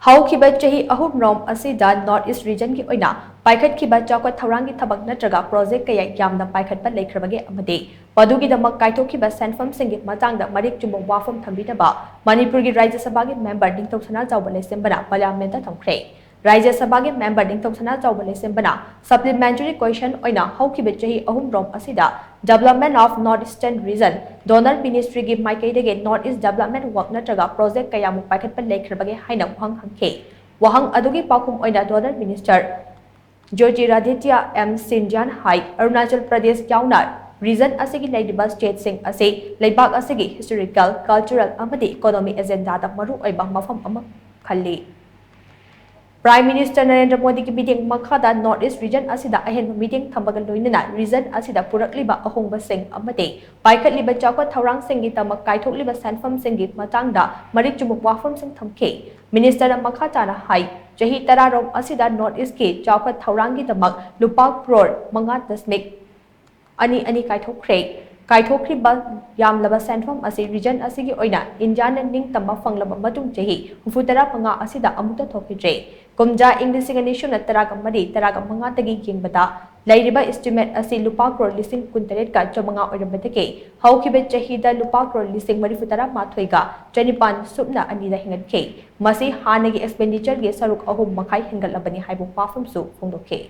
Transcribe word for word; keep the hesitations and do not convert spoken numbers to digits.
ꯍꯧꯈꯤꯕ ꯆꯍꯤ ꯑꯍꯨꯝꯔꯣꯝ ꯑꯁꯤꯗ North East Region ꯒꯤ ꯑꯣꯏꯅ ꯄꯥꯏꯈꯠꯈꯤꯕ ꯆꯥꯎꯈꯠ ꯊꯧꯔꯥꯡꯒꯤ ꯊꯕꯛ ꯅꯠꯇ꯭ꯔꯒ project ꯀꯌꯥ ꯌꯥꯝꯅ ꯄꯥꯏꯈꯠꯄ ꯂꯩꯈ꯭ꯔꯕꯒꯦ ꯑꯃꯗꯤ ꯃꯗꯨꯒꯤꯗꯃꯛ ꯀꯥꯏꯊꯣꯛꯈꯤꯕ ꯁꯦꯟꯐꯝꯁꯤꯡꯒꯤ ꯃꯇꯥꯡꯗ ꯃꯔꯤꯛ ꯆꯨꯝꯕ ꯋꯥꯐꯝ ꯊꯝꯕꯤꯅꯕ ꯃꯅꯤꯄꯨꯔꯒꯤ ꯔꯥꯖ꯭ꯌ ꯁꯚꯥꯒꯤ member ꯅꯤꯡꯊꯧ ꯁꯅꯥꯖꯥꯎꯕ ꯂꯩꯁꯦꯝꯕꯅ Parliament ꯇ ꯊꯝꯈ꯭ꯔꯦ꯫ ꯔꯥꯖ꯭ꯌ ꯁꯚꯥꯒꯤ member ꯅꯤꯡꯊꯧ ꯁꯅꯥꯖꯥꯎꯕ ꯂꯩꯁꯦꯝꯕꯅ supplementary question ꯑꯣꯏꯅ ꯍꯧꯈꯤꯕ ꯆꯍꯤ ꯑꯍꯨꯝꯔꯣꯝ ꯑꯁꯤꯗ Development of North Eastern Region, Donor Ministry ꯒꯤ ꯃꯥꯏꯀꯩꯗꯒꯤ North East Development Work ꯅꯠꯇ꯭ꯔꯒ project ꯀꯌꯥꯃꯨꯛ ꯄꯥꯏꯈꯠꯄ ꯂꯩꯈ꯭ꯔꯕꯒꯦ ꯍꯥꯏꯅ ꯋꯥꯍꯪ ꯍꯪꯈꯤ꯫ ꯋꯥꯍꯪ ꯑꯗꯨꯒꯤ ꯄꯥꯎꯈꯨꯝ ꯑꯣꯏꯅ Donor Minister ꯖꯣꯇꯤꯔꯥꯗꯤꯇ꯭ꯌ ꯑꯦꯝ ꯁꯤꯟꯙ꯭ꯌꯥꯅ ꯍꯥꯏ, ꯑꯔꯨꯅꯥꯆꯜ ꯄ꯭ꯔꯗꯦꯁ ꯌꯥꯎꯅ region ꯑꯁꯤꯒꯤ ꯂꯩꯔꯤꯕ state ꯁꯤꯡ ꯑꯁꯤ ꯂꯩꯕꯥꯛ ꯑꯁꯤꯒꯤ historical, cultural ꯑꯃꯗꯤ economic agenda ꯗ ꯃꯔꯨꯑꯣꯏꯕ ꯃꯐꯝ ꯑꯃ ꯈꯜꯂꯤ꯫ Prime Minister ꯅꯔꯦꯟꯗ꯭ꯔ ꯃꯣꯗꯤꯒꯤ ꯃꯤꯠꯌꯦꯡ ꯃꯈꯥꯗ North East Region ꯑꯁꯤꯗ ꯑꯍꯦꯟꯕ ꯃꯤꯠꯌꯦꯡ ꯊꯝꯕꯒ ꯂꯣꯏꯅꯅ region ꯑꯁꯤꯗ ꯄꯨꯔꯛꯂꯤꯕ ꯑꯍꯣꯡꯕꯁꯤꯡ ꯑꯃꯗꯤ ꯄꯥꯏꯈꯠꯂꯤꯕ ꯆꯥꯎꯈꯠ ꯊꯧꯔꯥꯡꯁꯤꯡꯒꯤꯗꯃꯛ ꯀꯥꯏꯊꯣꯛꯂꯤꯕ ꯁꯦꯟꯐꯝꯁꯤꯡꯒꯤ ꯃꯇꯥꯡꯗ ꯃꯔꯤꯛ ꯆꯨꯝꯕ ꯋꯥꯐꯝꯁꯤꯡ ꯊꯝꯈꯤ꯫ Minister ꯅ ꯃꯈꯥ ꯇꯥꯅ ꯍꯥꯏ, ꯆꯍꯤ ꯇꯔꯥꯔꯣꯝ ꯑꯁꯤꯗ North East ꯀꯤ ꯆꯥꯎꯈꯠ ꯊꯧꯔꯥꯡꯒꯤꯗꯃꯛ ꯂꯨꯄꯥ ꯀ꯭ꯔꯣꯔ ꯃꯉꯥ ꯗꯁꯃꯤꯛ ꯑꯅꯤ ꯑꯅꯤ ꯀꯥꯏꯊꯣꯛꯈ꯭ꯔꯦ꯫ ꯀꯥꯏꯊꯣꯛꯈ꯭ꯔꯤꯕ ꯌꯥꯝꯂꯕ ꯁꯦꯟꯐꯝ ꯑꯁꯤ region ꯑꯁꯤꯒꯤ ꯑꯣꯏꯅ ꯏꯟꯗꯤꯌꯥꯅ ꯅꯤꯡꯇꯝꯕ ꯐꯪꯂꯕ ꯃꯇꯨꯡ ꯆꯍꯤ ꯍꯨꯝꯐꯨꯇꯔꯥ ꯃꯉꯥ ꯑꯁꯤꯗ ꯑꯃꯨꯛꯇ ꯊꯣꯛꯈꯤꯗ꯭ꯔꯦ꯫ ꯀꯨꯝꯖꯥ ꯏꯪ ꯂꯤꯁꯤꯡ ꯑꯅꯤ ꯁꯨꯞꯅ ꯇꯔꯥꯒ ꯃꯔꯤ, ꯇꯔꯥꯒ ꯃꯉꯥꯗꯒꯤ ꯌꯦꯡꯕꯗ ꯂꯩꯔꯤꯕ estimate ꯑꯁꯤ ꯂꯨꯄꯥ ꯀ꯭ꯔꯣꯔ ꯂꯤꯁꯤꯡ ꯀꯨꯟꯇꯔꯦꯠꯀ ꯆꯥꯃꯉꯥ ꯑꯣꯏꯔꯝꯕꯗꯒꯤ ꯍꯧꯈꯤꯕ ꯆꯍꯤꯗ ꯂꯨꯄꯥ ꯀ꯭ꯔꯣꯔ ꯂꯤꯁꯤꯡ ꯃꯔꯤꯐꯨꯇꯔꯥ ꯃꯥꯊꯣꯏꯒ ꯆꯅꯤꯄꯥꯟ ꯁꯨꯞꯅ ꯑꯅꯤꯗ ꯍꯦꯟꯒꯠꯈꯤ꯫ ꯃꯁꯤ ꯍꯥꯟꯅꯒꯤ expenditure ꯒꯤ ꯁꯔꯨꯛ ꯑꯍꯨꯝ ꯃꯈꯥꯏ ꯍꯦꯟꯒꯠꯂꯕꯅꯤ ꯍꯥꯏꯕ ꯋꯥꯐꯝꯁꯨ ꯐꯣꯡꯗꯣꯛꯈꯤ꯫